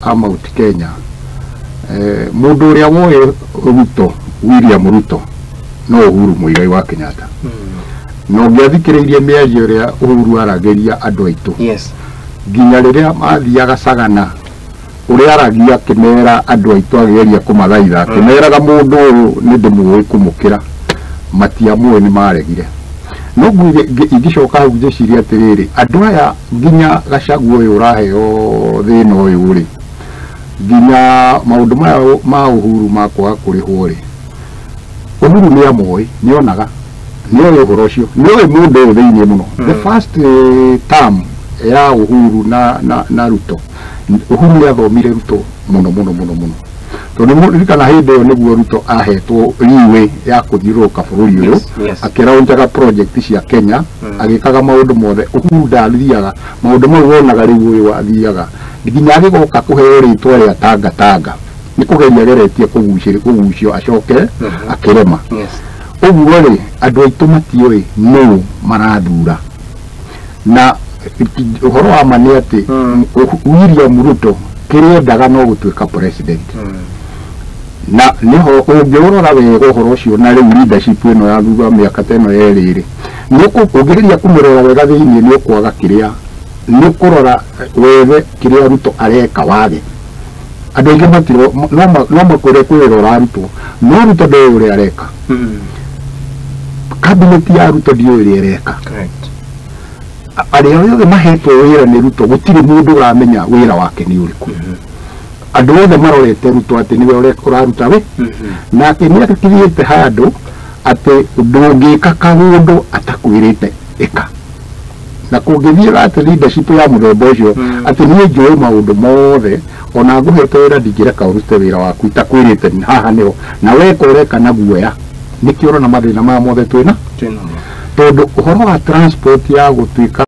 a Mount Kenya, mũndũ ũrĩa woĩ Ruto, William Ruto, no Uhuru Muigai wa Kenyatta. Na ũngĩathikĩrĩirie mĩario ĩrĩa Uhuru aragĩria andũ aitũ, nginya rĩrĩa mathiaga Sagana, ũrĩa aragia akĩmera andũ aitũ, akĩgeria kũmathaitha, akĩmeraga mũndũ ũyũ nĩ ndĩmũĩ kũmũkĩra, matiamũĩ, nĩ maregire. No ingĩcoka hau ngĩciria atĩrĩrĩ, andũ aya nginya Gachagua ũyũ ũraheo thĩna ũyũ rĩ, nginya maũndũ maya ma Uhuru ma kwaga kũrĩhwo rĩ, Uhuru nĩ amoĩ, nĩ onaga, nĩ oĩ ũhoro ũcio, nĩ oĩ mũndũ ũyũ thĩinĩ mũno. The first term ya Uhuru na Ruto, Uhuru nĩ athomire Ruto mũno mũno mũno mũno, tondũ ririkana hĩndĩ ĩyo nĩguo Ruto ahetwo leeway ya kũthiũrũrũka bũrũri ũyũ, akĩraunjaga project cia Kenya, agĩkaga maũndũ mothe. Uhuru ndathiaga maũndũ mau wonaga rĩu ũyũ athiaga, nginya agĩgoka kũheo rĩtwa rĩa Tanga Tanga nĩ kũgeria ageretie kũgucio acoke, akĩrema. Ũguo rĩ, andũ aitũ matiũĩ nũ marathura, na ũhoro wa ma nĩ atĩ William Ruto kĩrĩa endaga no gũtuĩka president, na nĩho ũngĩũrora wega ũhoro ũcio. Na rĩu leadership ĩno ya thutha wa mĩaka ta ĩno yerĩ rĩ, ũngĩgeria kũmũrora wega thĩinĩ, nĩ ũkwaga kĩrĩa nĩ ũkũrora wethe kĩrĩa Ruto areka wage. Andũ aingĩ matiro no makwĩre kwĩ wĩra ũrarutwo, no Ruto ndoĩ ũrĩa areka. Cabinet ya Ruto ndiũĩ ũrĩa ĩreka. Arĩa othe mahetwo wĩra nĩ Ruto, gũtirĩ mũndũ ũramenya wĩra wake nĩ ũrĩkũ. Andũ othe marorete Ruto atĩ nĩwe ũraruta wĩ nake. Nĩ akinyĩte handũ atĩ ndũngĩka kaũndũ atakwĩrĩte ĩka, na kũngĩthiĩra atĩ leadership ya mũthemba ũcio, atĩ niĩ njũĩ maũndũ mothe, ona ngũhete wĩra ndingĩreka ũrute wĩra waku itakwĩrĩte haha nĩho, na weka ũreka na guoya. Nĩkĩo ũrona mathĩna maya mothe twĩna, Twĩnamo. Tondũ ũhoro wa transport ya gũtuĩka